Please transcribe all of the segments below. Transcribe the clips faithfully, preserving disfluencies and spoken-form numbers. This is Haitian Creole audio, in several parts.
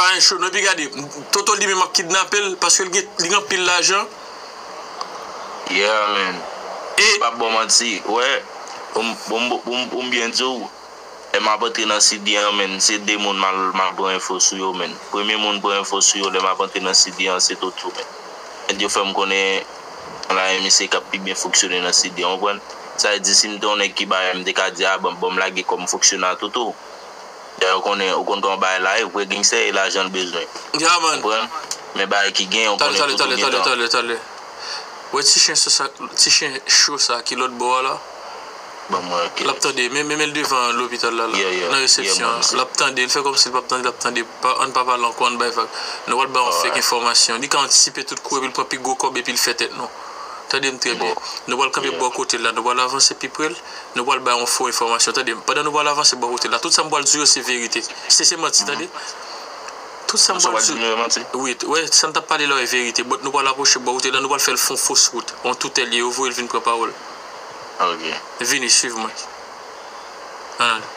pa yon cho non, epi gade, Toto li menm ap kidnape l, paske li gen, li gen anpil lajan. Yeah, man. E m p ap ba w manti, wè, pou m, pou m, pou m, pou m byen di w, lè m ap antre nan sidi an, man, se de moun m al, m al pran enfo sou yo, man. Premye moun pran enfo sou yo, lè m ap antre nan sidi an, se Toto, man. Nèg yo fè m konnen, la, misye k ap pi byen fonksyone nan sidi an, w konprann? Sa vle di, si m te yon nèg ki bay, m te ka di, a, ban, ban m lage kò m fonksyone a Toto. Dayè, ou konnen, ou konn kòman bagay la ye, vrè gangstè e lajan l bezwen. Yeah, man. Konprann? Men bagay ki gen, ou konnen Toto gen tan. Talè, talè, talè, talè, talè. Wè ti chen cho sa, ti chen cho sa ki lòt bò a la. Ban mwen, ok. L ap tande, men, men, men l devan lopital la, la, yeah, yeah, nan resepsyon an. Yeah, man, l ap tande, l fè kòmsi l p ap tande, l ap tande, pa, ann pa pale ankò, ann bay vag. Nou pral ba yon fake enfòmasyon. Li ka antisipe tout kou epi l pran pi gwo kòb epi l fè tèt nou. Tande m trè byen. Nou pral kanpe bò kote l la, nou pral avanse pi pre l, nou pral bay yon fo enfòmasyon. Tande m, pandan nou pral avanse bò kote l la, tout sa m pral di w yo se verite. Se, se manti, tande. Tout sa m pral di w, wi, wè, sa n t ap pale la, e verite. But nou pral apwoche bò kote l la, nou pral fè l fè yon fos wout. Yon toutè l ye, yo voye l vin pran pawòl. Ok. Vini, swiv mwen. Ann ale.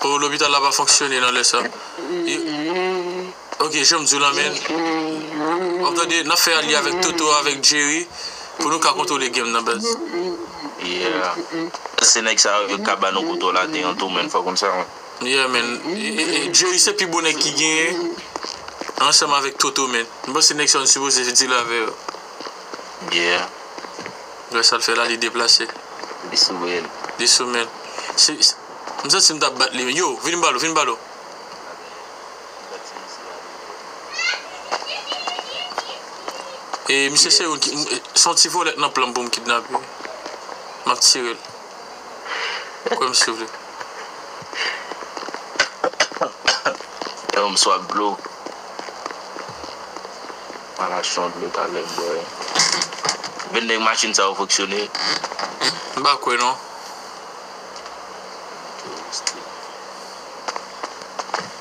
Oh, lopital la pa fonksyone nan lè sa. Ok, jan m di w la, men. W ap tande, n ap fè alye avèk Toto, avèk Jerry, pou nou ka kontwole game nan, baz. Yeah. Se nèg sa yo k ka ba nou kontwòl atè an tou, men, fò konn sa, wi. Yeah, man. E, e, e, Jerry se pi bon nèg ki genyen, ansanm avèk Toto, man. M panse nèg sa yo sipoze deal avè yo. Yeah. Wè sa l fè la, li deplase. Li sou men. Li sou men. Se, se, m santi m t ap bat li. Yo, vin ba l, vin ba l. E misye se yon ki, m, se yon ti volè k nan plan m pou m kidnape. M ap tire l. Kwè m si w vle. Yo, m swaf dlo. M al achte yon dlo talè m bwè. Vin nèg machin sa yo fonksyone. M pa kwè non.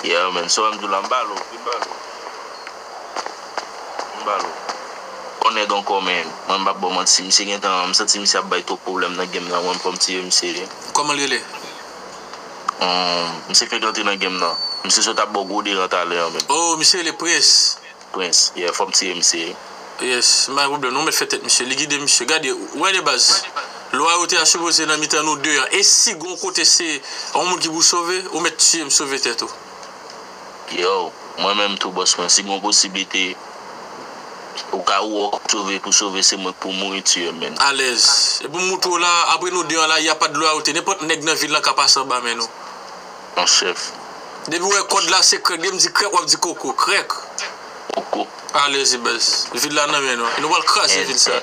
Yeah, man, sa w wè m di w la, m ba l, vin ba l. M ba l. Yon nèg ankò, men, mwen m p ap ba w manti, misye gentan, m santi misye ap bay twòp pwoblèm nan game nan, mwen fò m tire misye wi. Kòman l rele? Hum, misye fèk rantre nan game nan. Misye sot ap ba w gwo deran talè an, men. Oh, misye rele Prince. Prince, yeah, fò m tire misye wi. Yes, m pa gen pwoblèm, non, mèt fè tèt misye, li gide misye. Gade, ou wè de baz. Lwayote a sipoze nan mitan nou de an. E si gon kote se yon moun ki pou sove, ou mèt tiye m sove tèt ou. Yo, mwen menm tou, bòs mwen, si gon posiblite, ou ka ou sove pou sove, se mwen k pou mouri, tiye m, men. Alèz. E pou m moutre w la, apre nou de an la, y a pa de lwayote. Nenpòt nèg nan vil lan ka pase anba men nou. An chèf. Depi w wè kòd la se krèk, depi m di krèk, w ap di koko. Krèk. Koko. Alèz, baz. Vil la nan men nou. E nou pral kraze vil sa.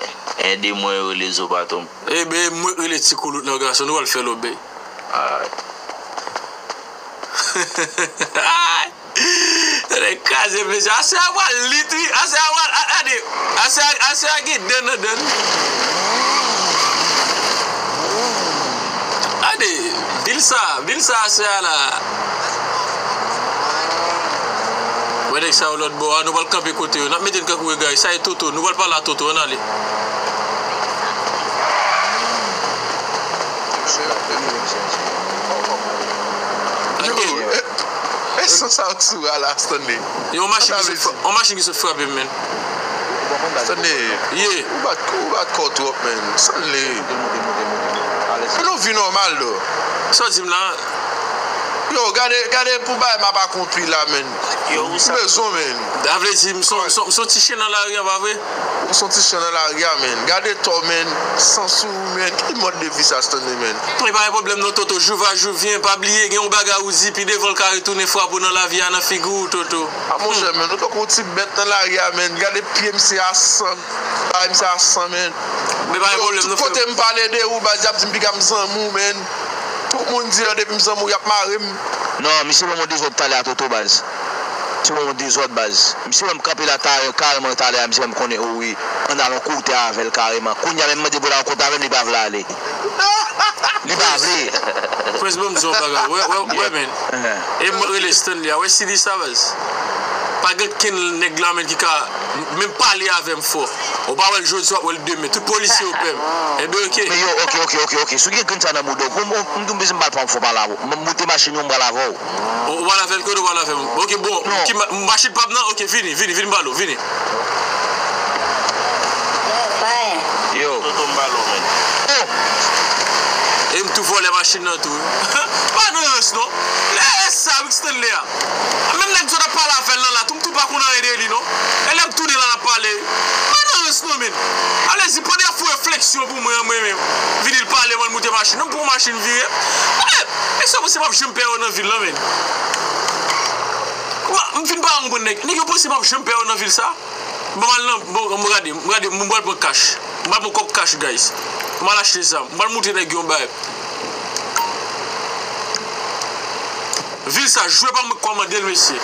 Ede mwen rele zo patwon. Ebe, mwen rele ti koulout nan gason, nou pral fè lòbèy. Alright. Tande kraze mesye. Aswè a pral lit wi. Aswè a pral, a, gade. Aswè a, aswè a gen dan nan dan. Gade, vil sa, vil sa aswè a la. Wè nèg sa yo lòt bò a, nou pral kanpe kote yo. N ap mete n kankou egare. Sa e Toto, nou pral pale a Toto, ann ale. Yo, e, e san sa k sou a la, Stanley. Yon machin ki sot fra-, yon machin ki sot frape m, men. Stanley, yeah, ou bat, ou bat kò w twòp, men. Stanley. Pou nou vi nòmal, do. Sa w di m la? Yo, gade, gade pou bagay m ap akonpli la, men. Yo, ou sa bezwen, men. Sa vle di, m son, son, son ti chen nan lari an, pa vre? Ou son ti chen nan lari a, men. Gade to, men. Sans ou, men. Ki mòd de vi sa, Stanley, men? E pa gen pwoblèm non, Toto. Jou va, jou vyen. Pa bliye, gen yon bagay ou di, pi devan l ka retounen frape w nan lavi a, nan figi w, Toto. A, monchè, men. Ou tankou yon ti bèt nan lari a, men. Gade pye misye a san. Bagay misye a san, men. Men pa gen pwoblèm, nou fè. Tout kote m pale de ou, baz, y ap di m piga m zanmi w, men. Tout moun di lè depi m zanmi w, y ap mare m. Non, misye ban m yon dezòd talè a Toto, baz. Se yon dezòd, baz. Misye wè m kanpe la ta, kareman talè a, misye wè m konnen, o wi, ann al yon kote avè l kareman. Kounye a menm mande pou l al yon kote avè m, li pa vle ale. Li pa vle. Prince, ban m di w yon bagay. Wè, wè, wè, men. E m rele Stanley a. Wè, si li sa, baz. Pa gen kenn nèg la, men, ki ka menm pale avè m fò. Ou pa wè l jodi, w ap wè l demen. Tout polisye yo pè m. Enben, oke. Men yo, oke, oke, oke, oke. Si w gen grenn sa nan bouda w, m, m, m, m bezwen m pral pran fò pale avè w. M, m moute machin yo, m pral avè w. Ou, ou pral avè l kote ou pral avè m? Oke, bon, ki ma-, machin pa m nan? Oke, vini, vini, vini m pale w, vini. Yo. Toto m pale w, men. Oh! E m tou vòlè machin nan tou. Pa nan rans non. Lè sa, Rick Stanley a. Menm nèg sot ap pale avè l lan la, tou m tou pa konn anyen de li non. E lè m tounen la, l ap pale. Pa nan rans non, men. Alèzi, pandan y ap fè refleksyon pou mwen, mwen menm. Vini l pale, mwen moute machin nan, m pran machin vire. Alè, èske w panse m ap janm pè yo nan vil lan, men? Kòman m fin pa konprann nèg? Nèg yo panse m ap janm pè yo nan vil sa? Bon, m al nan, bon, m gade, m gade, m pral pran kach. M pral pran kòb kach, guys. M al achte zam. M pral montre nèg yo yon bagay. Vil sa, jwe pa mwen k kòmande l, mesye.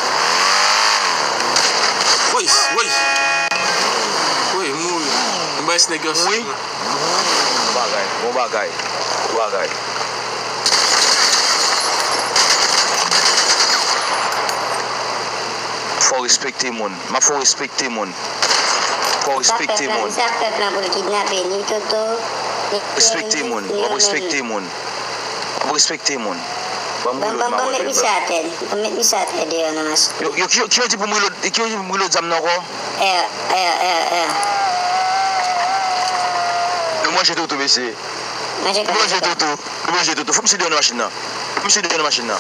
Woy, woy. Woy, m mouri. M bay snake yon. Bon bagay, bon bagay, bon bagay. Fò w respekte moun. M ap fè w respekte moun. Fò w respekte moun. Sa pèp lan pou l kidnape ni Toto, ni Respekte moun. W ap respekte moun. W ap respekte moun. Ban m reload, m ap wè. Ban m met misye atè. Ban m met misye atè deyò nan machin. Yo, yo, ki, ki yo di pou m reload, ki yo di pou m reload zam nan ankò? È, è, è, è. Nou manje Toto, mesye. Manje Toto. Nou manje Toto. Nou manje Toto. Fò misye deyò nan machin nan. Fò misye deyò nan machin nan.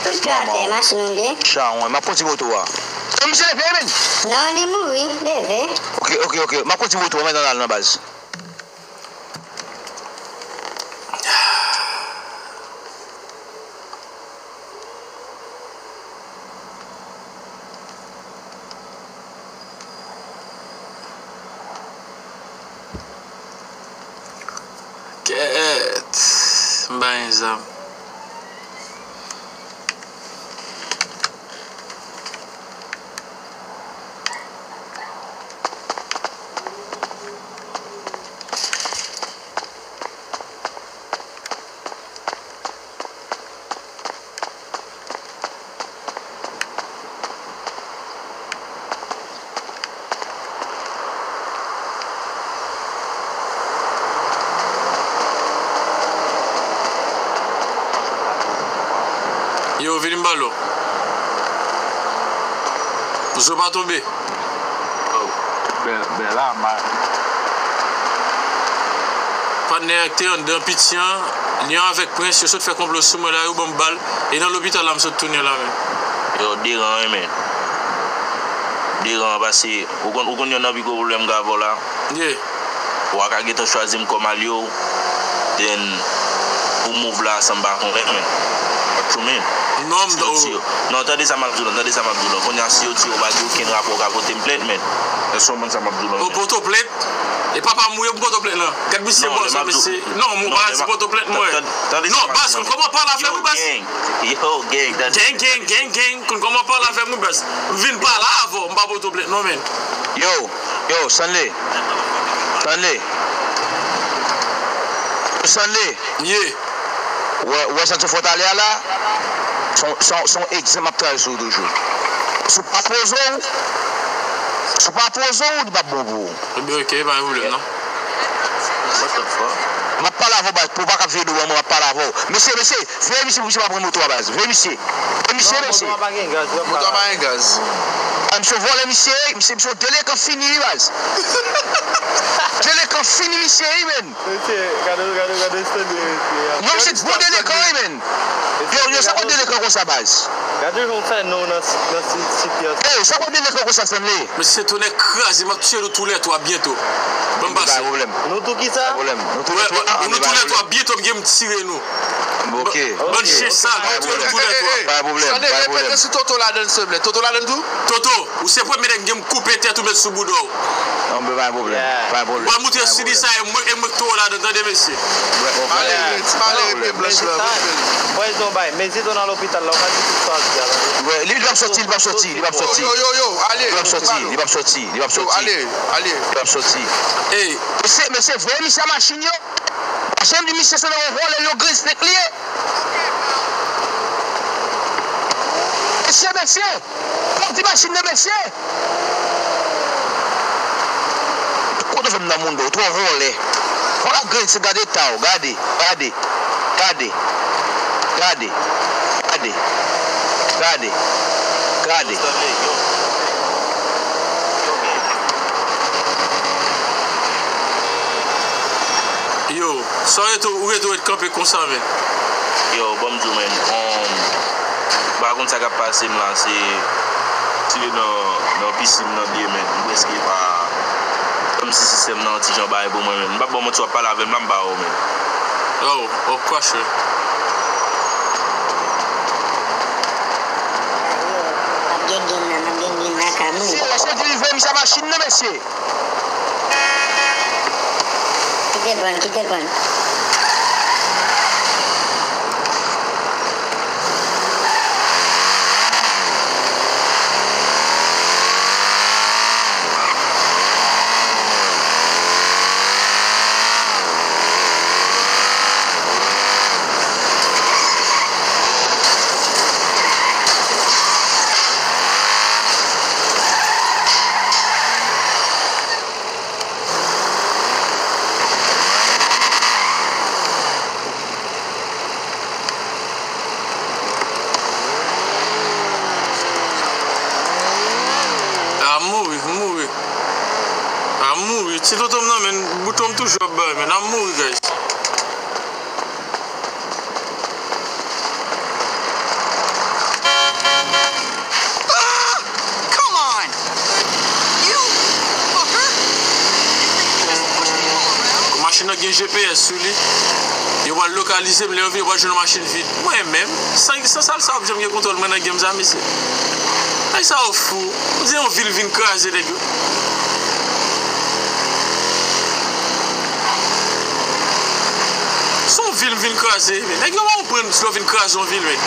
Tout atè, machin ou de. Chawon, m ap kondi moto a. Misye leve, men. Non, li mouri, leve. Oke, oke, oke. M ap kondi moto a, men nan al nan baz. Kèt, m pa gen zam. Yo, vini m pale w. Zo pa tonbe. Oh, bè, bè la, ma. Patnè a k te anndan piti an, li avèk Prince, yo sot fè konplo sou mwen la, yo ban m bal, e nan lopital la m sot tounen la menm. Yo, deran wi, men. Deran, pase, ou konn, ou konn yonn nan pi gwo pwoblèm m ka avè w la? Yeah. Ou a ka gentan chwazi m kòm alye w, then ou move la san m pa konnen, men. What you mean? Non, m... Si yo, non, tande sa m ap di w lan, tande sa m ap di w lan. Kounye a, si yo tiye w, pa gen okenn rapò, w ka pote m plent, men. Èske w konprann sa m ap di w lan? Ou pote w plent? E papa m wi, ou pote w plent lan. Gad misye bòz, mesye. Non, mwen pa di pote w plent, mwen. Non, baz, konn kòman pale avè m wi, baz. Yo, gang. Yo, gang, tande. Gang, gang, gang, gang. Konn kòman pale avè m wi, baz. M vin pale avè w, m pa pote w plent, non, men. Yo, yo, Stanley. Stanley. Stanley. Yeah. Ou wè, ou wè sa m sot fè talè a la? Se yon, se yon, se yon egzanp m ap travay sou ou toujou. Si w pa poze w, si w pa poze w, li p ap bon pou ou. Ebyen, oke, pa gen pwoblèm, non. What the fuck? M ap pale avè w, baz, pou w pa ka veye do ban mwen, m ap pale avè w. Mesye, mesye, veye misye pou misye pa pran moto a, baz. Veye misye. Veye misye, mesye. Moto a pa gen gaz. Moto a pa gen gaz. A, misye vòlè misye, misye, misye yon delenkan fini, wi, baz. Delenkan fini, misye, wi, men. Mesye, gade, gade, gade Stanley, mesye. Yo, misye gwo delenkan, wi, men. Yo, yo, sa pa delenkan konsa, baz. Gade jan w fè non nan, nan sitiyasyon. Ey, sa pa delenkan konsa, Stanley. Mesye, tonè kraze, m ap tiye nou toulètwa byento. Ban m pase. Pa pwoblèm. Nou tou ki sa? Pa pwoblèm. Nou toulètwa, nou toulètwa byento, m gen m tire nou. Ok. Bann chen sal, montre nou koulè twa. Pa gen pwoblèm, pa gen pwoblèm. Tande, repete si Toto ladann, silvouplè. Toto ladann tou? Toto, ou se premye nèg m gen m koupe tèt ou met sou bouda w. Non, men pa gen pwoblèm, pa gen pwoblèm. Mwen montre si li sa, e mwen, e mwen ki toro ladann, tande, mesye. Malere, ti malere pye blanch la. Mwen di w bay, mezi to nan lopital la, ou pa di tout sa w di a la. Li p ap soti, li p ap soti, li p ap soti. Yo, yo, yo, ale. Li p ap soti, li p ap soti, li p ap soti. Ale, ale. Li p ap soti. Mesye, mesye, voye misye a machin yo. Machin di misye se nan yon vòlè, yon grenn snake li ye. Mesye, mesye! Pòk di machin nan, mesye! Kote w fè m nan moun do, ou twò vòlè. Fò la grenn se gade ta w, gade, gade, gade, gade, gade, gade, gade. Yo, sa w rete, ou rete ret kanpe konsa, men. Yo, ban m di w, men, um, m pa konn sa k ap pase m la, se, se nan, nan pisin nan m ye, men. M prèske pa, kòmsi sistèm nan yon ti jan bagay pou mwen, men. M p ap ba w manti, w ap pale avè m la, m ba w, men. Oh, oh, crush, wi. Yo, ap gen grenn nan, ap gen grenn nan, ka mouri. Se lè se delivery, misye machin nan, mesye. Kite l pran, kite l pran. A mouri, mouri. A mouri. Ti toto m nan, men, bouton m toujou ap bay, men. A mouri, guys. Ah! Come on! You fucker! You think you can just push people around? Machin nan gen G P S sou li. Yo pral lokalize m, lè yo vini, yo pral jwenn yon machin vid. Mwen menm, san, san sa, sa w ap janm gen kontwòl mwen nan game sa, mesye. Ay, sa yo fou. Ou di yon vil vin kraze, nèg yo. Se yon vil m vin kraze, men. Nèg yo pa konprann si yo vin kraze yon vil, men.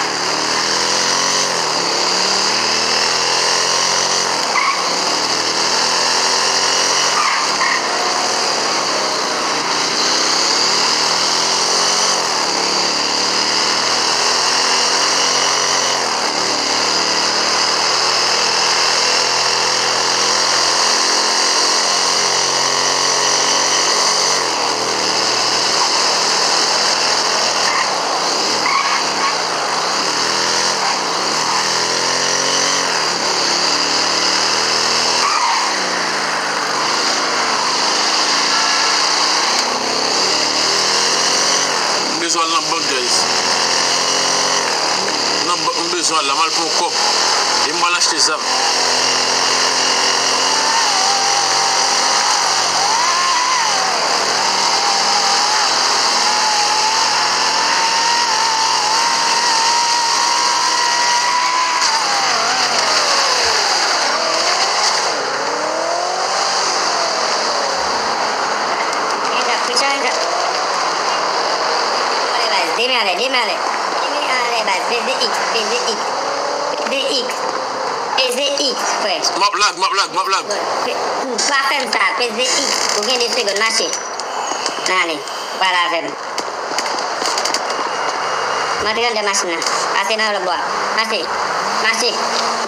M bezwen al nan bank, guys. Nan bank, m bezwen al la. M al pran yon kòb. E m pral achte zam. Hands up, put your hands up. Demen anlè, demen anlè. Demen anlè, baz. Peze X, peze X. Peze X. Peze X, frè. M ap lag, m ap lag, m ap lag. Pa fè m sa, peze X. Ou gen de segonn, mache. N ale. Pale avè m. M antre anndan machin nan. Pase nan lòt bò a. Mache. Mache.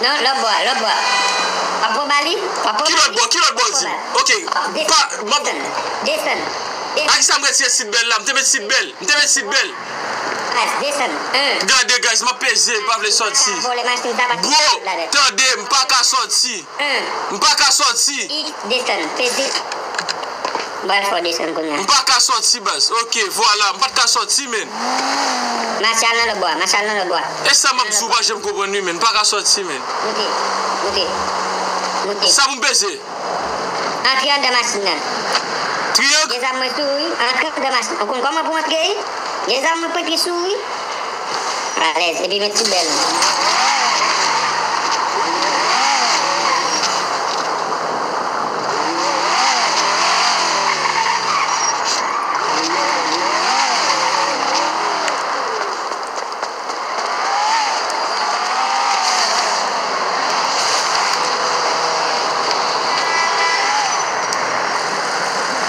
Non, lòt bò a, lòt bò a. W ap pran bal li? W ap pran bal li? Ki lòt bò? Ki lòt bò w di m? Ok. Pa, m ap... Desann. Desann. Desann. A kisa m retire seat belt la? M te met seat belt. M te met seat belt. Baz, desann. Gade, guys, m ap peze, m pa vle sòti. Bro, tande, m pa ka sòti. M pa ka sòti. X, desann. Peze. M pral fè w desann kounye a. M pa ka sòti, baz. Ok, vwala. M pa t ka sòti, men. Mache al nan lòt bò a. Mache al nan lòt bò a. E sa m ap di w, pa janm konprann wi, men. M pa ka sòti, men. Moute. Moute. Moute. Sa pou m peze? Antre anndan machin nan. Triyang. Gen zam mwen sou wi. Antre anndan machin. Ou konn kòman pou antre wi? Gen zam mwen pwente sou wi. Alèz. Epi met ti bèl.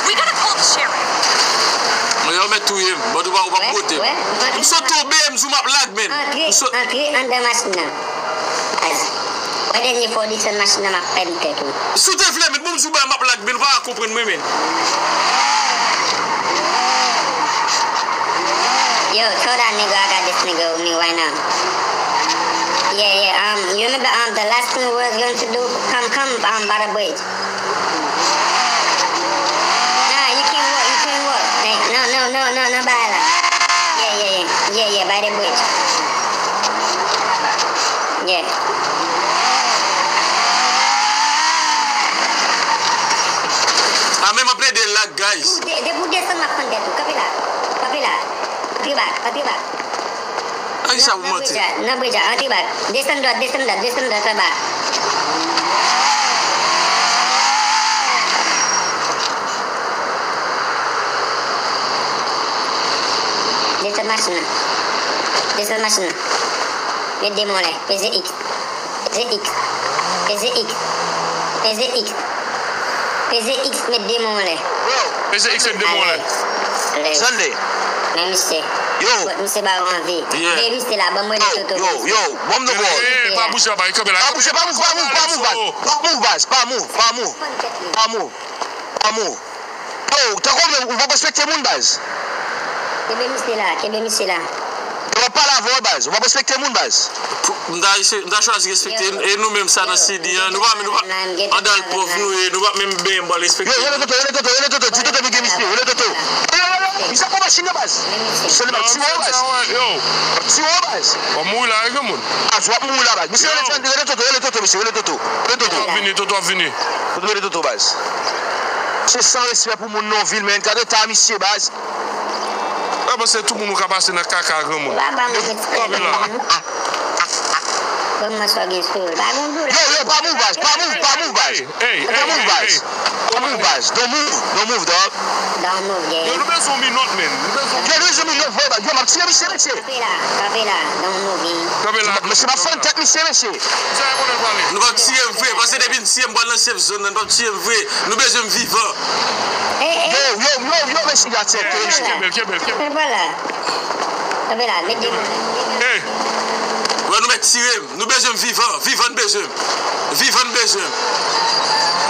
We gotta call the sheriff. Mwen yo mèt touye m. Bon, ou pa, ou pa pote m. M sot tonbe, m sou m ap lag, men. Antre, antre anndan machin nan. Wè dènye fwa w desann machin nan, m ap fè m tèt ou. Si w te vle, men bon, m sou bay, m ap lag, men ou pa konprann mwen, men. Yo, tell that nigga I got this nigga with me right now. Yeah, yeah, um, you remember, um, the last thing we was going to do? Come, come, um, by the bridge. Nah, you can walk, you can walk. Hey, no, no, no, no, no, by la. Yeah, yeah, yeah, yeah, yeah, by the bridge. Yeah. A men m ap plede lag, guys. Depi w desann, m ap pran tèt ou. Kanpe la. Kanpe la. Antre bak, antre bak. Ay, sa pou manti. Nan bridge la, nan bridge la, antre bak. Desann dwat, desann dwat, desann dwat anba. Desann machin nan. Desann machin nan. Met de men w anlè. Peze X. Peze X. Peze X. Peze X. Peze X, met de men w anlè. Peze X, met de men w anlè. Alèz. Sande. Men misye. Yo. Misye ba w anvi. Yeah. Men misye la, ban m rele Toto. Yo, yo, yo, ban m nan bò. Eh, pa bouje, pa bouje, pa mouv, pa mouv, pa mouv, baz. Pa mouv, baz, pa mouv, pa mouv. Pa mouv. Pa mouv. Yo, tankou w menm, ou p ap respekte moun, baz. Kenbe misye la, kenbe misye la. Yo, w ap pale avè w, baz. Ou p ap respekte moun, baz. M ta, m ta chwazi respekte, e nou menm sa nan sidi an, nou pa, nou pa, anndan l pòv nou ye, nou pa menm benyen bal respekte. Yo, rele Toto, rele Toto, rele Toto, di Toto vin gen misye, rele Toto. Yo, yo, yo, yo, misye ap pran machin nan, baz. Misye le bak, tire w, baz. Yo. Tire w, baz. W ap mouri la, wi, granmoun. Baz, w ap mouri la, baz. Misye rele, rele Toto, rele Toto, misye, rele Toto. Rele Toto. Toto ap vini, Toto ap vini. Fout rele Toto, baz. Se san respè pou moun nan vil, men. Gade eta misye, baz. Mwen panse tout moun ou ka pase nan kaka granmoun. Kanpe la. Ban m wè sa w gen sou ou. Pa gen doula. Yo, yo, pa mouv, baz, pa mouv, pa mouv, baz. Ey, ey, ey, ey, ey. Pa mouv, baz. Don't move, don't move, dog. Don't move, gang. Yo, nou bezwen yon minòt, men. Nou bezwen yon minòt. Yo, nou bezwen yon minòt vre, baz. Yo, m ap tire misye, mesye. Kanpe la, kanpe la. Don't move, gang. Kanpe la. Mesye, m ap fann tèt misye, mesye. Nou p ap tire m vre, paske depi n tire m pral nan safe zone nan, nou p ap tire m vre. Nou bezwen m vivan. Yo, yo, yo, yo, mesye, atè, atè, mesye. Kenbe l, kenbe l, kenbe l. Kenbe la. Kenbe la, met de men. Wè, nou mèt tire m. Nou bezwen m vivan. Vivan n bezwen m. Vivan n bezwen m.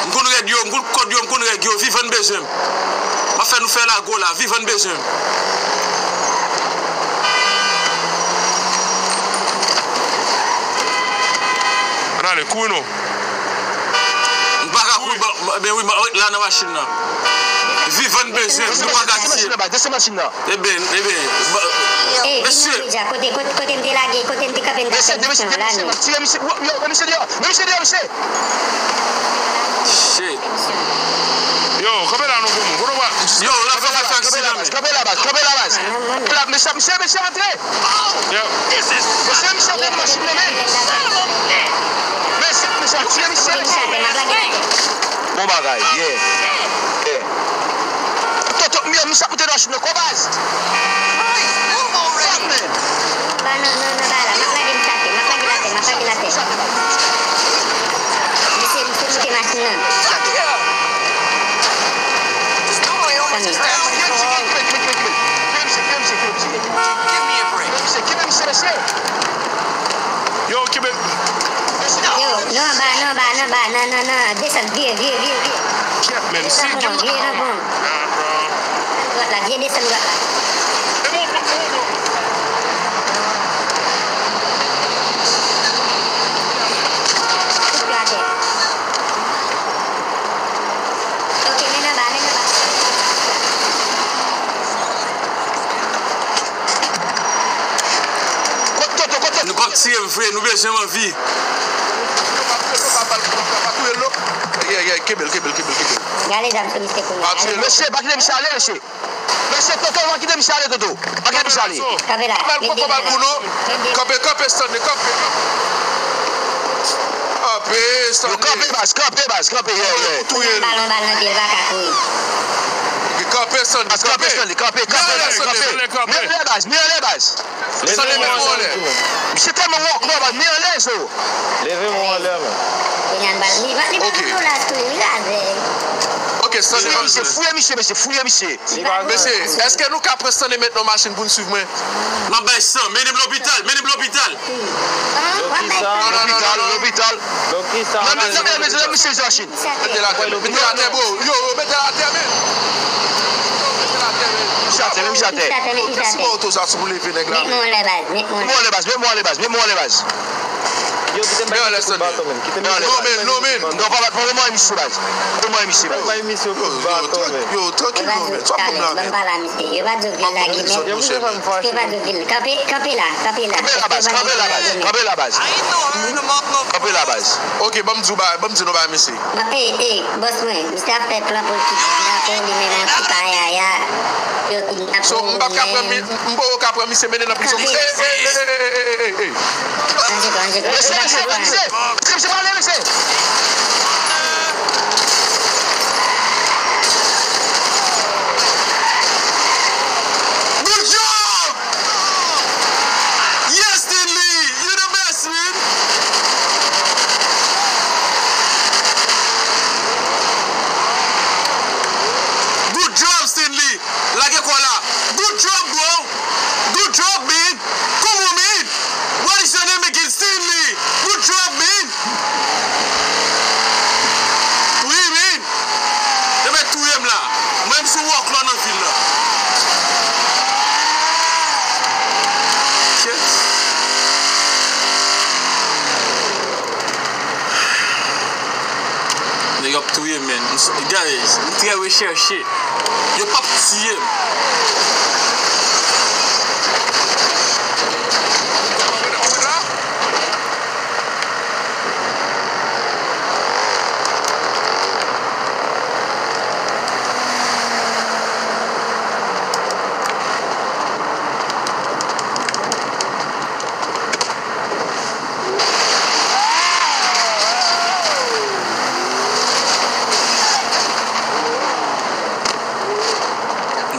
M konn rèd yo, m konn kòd yo, m konn règ yo. Vivan n bezwen m. M ap fè nou fè lago la. Vivan n bezwen m. Ann ale, kouri non. M pa ka kouri, men wi, m ret la nan machin nan. Vivan n bezwen m, nou pa ka tiye m. Desann machin nan, baz, desann machin nan. Eben, eben, mesye. Kote, kote, kote m te lage, kote m te kanpe, m t ap fè misyon an la, men. Tire misye, yo, yo, men misye deyò, men misye deyò, mesye. Shit. Yo, kanpe la non, granmoun. Kote w pa. Yo, l ap fè aksidan, men. Kanpe la, baz, kanpe la, baz. Kanpe la, mesye, mesye, mesye, antre. Yo. Mesye, misye ap pran machin nan, men. Mesye, mesye, tire misye, mesye. Bon bagay, yeah. Yeah. Toto, yo, misye ap moute nan machin nan, kò baz. Fuck, man. Ba non, non, non, ba la. M ap lage misye atè, m ap lage l atè, m ap lage l atè. Mesye, misye moute machin nan. Tande. Yo, kenbe. Yo, non, anba, non, anba, non, anba, non, non, non, desann, vire, vire, vire, vire. Vire nan pon, vire nan pon. Dwat la, vire desann dwat la. Tout pye atè. Ok, men anba, men anba. Nou p ap tire m vre, nou bezwen m anvi. Pa touye l non. Yeah, yeah, kenbe l, kenbe l, kenbe l, kenbe l. Gade zam sou misye kounye a. Pa touye l non. Mesye, pa kite misye ale, mesye. Mesye, Toto, pa kite misye ale, Toto. Pa kite misye ale. Kanpe la. Bal koko, bal kou non. Kanpe, kanpe, Stanley, kanpe. Kanpe, Stanley. Yo, kanpe, baz, kanpe, baz, kanpe, yeah, yeah. Pou touye l. Bal, bal nan pye l, pa ka kouri. Kanpe, Stanley, kanpe. Baz, kanpe, Stanley, kanpe, kanpe, baz, kanpe. Kanpe, Stanley, kanpe. Men anlè, baz, men anlè, baz. Leve men w anlè. Misye tèlman wòklò, baz, men anlè, zo. Leve men w anlè, men. Kounye a n bal, li pa, li pa konn dola tou, li razè. Ok, Stanley, fouye misye, fouye misye, mesye, fouye misye. Mesye, èske nou ka pran Stanley met nan machin pou n swiv mwen? M ap bay san, mennen m lopital, mennen m lopital. Lopital, lopital, lopital. Lopital. Non, men, men, men, men, misye Joachim. Mete l atè, men. Mete l atè, bro. Yo, yo, mete l atè, men. Yo, mete l atè, men. Misye atè, men, misye atè. Fè si mwen oto sa sou pou leve nèg la, men. Met mwen anlè, baz, met mwen anlè. Met mwen anlè, baz, met mwen anlè, baz. Yo, kite m bay misye kout baton, men. Kite m. Non, men, non, men. Non, pa, pa, pa, pa, misye, baz. Kòman misye, baz? Bay misye kout baton, men. Yo, yo, trankil non, men. Sa pwoblèm la, men. Yo pa di w vin lage, men. Yo pa di w vin. Kanpe, kanpe la, kanpe la. Kanpe la, baz, kanpe la, baz. Kanpe la, baz. Kanpe la, baz. Ok, ban m di w bagay, ban m di nou bagay, mesye. Bon, ey, ey, bòs mwen, misye ap fè plan pou l kidnape w, li menm yon ti payaya. Yo kidnape w, li menm. So, m p ap ka pran mi-, m poko ka pran misye mennen nan prizon. Kanpe. Ey, ey, ey, ey, ey, ey, ey. Mesye, mesye, mesye, mesye, mesye, pale, mesye. Good job! Yes, Stanley! You the best, man! Good job, Stanley! Lage kò la! Good job, bro! Good job, man! Come on, man! What is your name again? Stanley! Good job, man! Wi, man! Yo mèt touye m la. Mwen m sou wòklò nan vil la. Shit. Nèg ap touye m, man. M s-, guys, m trè rechèche. Yo p ap tiye m.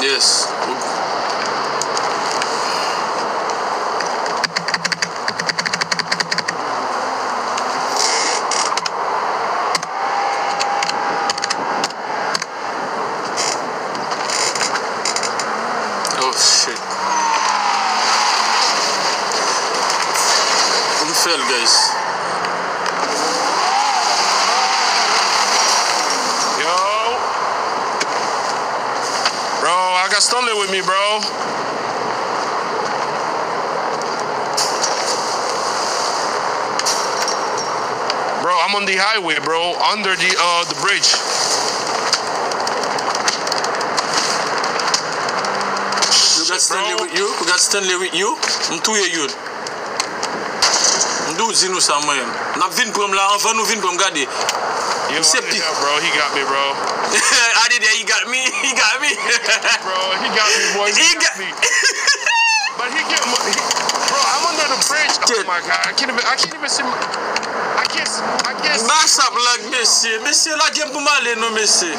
Yes. Oh shit. Pou m fè l, guys. Yo. Bro, I got Stanley with me, bro. Bro, I'm on the highway, bro. Under the, uh, the bridge. You got Stanley with you? You got Stanley with you? M touye youn. M tou di nou sa mwen menm. N ap vin pran m la, anvan nou vin pran m, gade. Yo, misye pi. Bro, he got me, bro. I did that, he got me, he got me. Bro, he got me, boy. He got me. But he get mo-, he, bro, I'm under the bridge. Oh my God, I can't even, I can't even see my, I can't, I can't see. Mash up lang, mesye. Mesye, lage m pou m ale non, mesye.